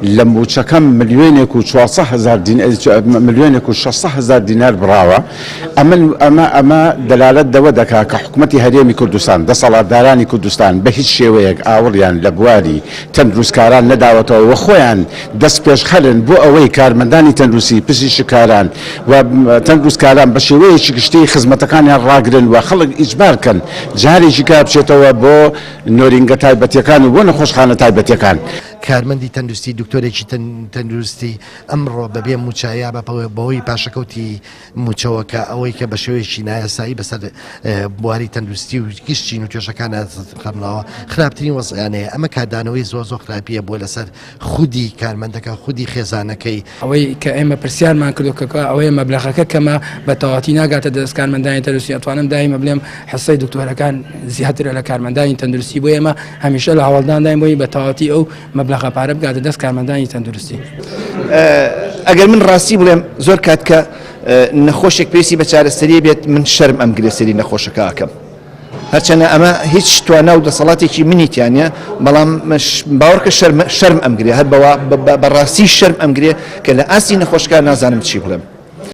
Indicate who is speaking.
Speaker 1: لە مووچەکەم ملیۆنێک و چوارسە هەزار ملیۆنێک و شەشسە هەزار دینار بڕاوە، ئەمن ئەمە ئەمە دەلالەت دەوە دەکا کە حکومەتی هەرێمی کوردستان، دەسەڵاتدارانی کوردستان بە هیچ شێوەیەک ئاوڕیان لە بواری تەندروستکاران نەداوەتەوە و خۆیان دەستپێشخەرن بۆ ئەوەی کارمەندانی تەندروستی، پزیشککاران و تەندروستکاران بە شێوەیەکی گشتی خزمەتەکانیان ڕاگرن و خەڵک ئیجبار کەن جارێکی کە بچێتەوە بۆ نۆرینگە تایبەتیەکان و بۆ نەخۆشخانە تایبەتیەکان.
Speaker 2: کارمەندی تەندروستی، دکتۆرێکی تەندروستی ئەمڕۆ بەبێ مووچە یا بەهۆی پاشەکەوتی مووچەوە کە ئەوەی کە بە شێوەیەکی نایاسایی بەسەر بواری تەندروستی و گشت چین و توێژەکانە خەمڵاوە خراپترین وەزعیان هەیە ئەمە کاردانەوەی زۆر زۆر خراپیە بووە لەسەر خودی کارمەندەکە خودی خێزانەکەی.
Speaker 3: ئەوەی کە ئێمە پرسیارمان کردو کە ئەوەیە مەبلەغەکە کەمە بە تەواتی ناگاتە دەست کارمەندانی تەندروستی ئەتوانم دایمە بلێم حسەی دکتۆرەکان زیاترە لە کارمەندانی تەندروستی بۆ ئێمە هەمیشە لە هەوڵدانداین بۆی بە تەواتی ئەو مەبلەغە پارە بگاتە دەست کارمەندانی تەندروستی.
Speaker 4: ئەگەر من ڕاستی بڵێم زۆر کات کە نەخۆشێک پێویستی بە چارەسەری بێت من شەرم ئەم گرێ سەری نەخۆشەکە ئەکەم هەرچەنە ئەمە هیچ توانا و دەسەڵاتێکی منی تیانە بەڵام باوەڕکە شەرم شەرم ئەمگرێ هەر بەڕاستی شەرم ئەمگرێ کە لە ئاستی نەخۆشکە نازانم چی بڵێم.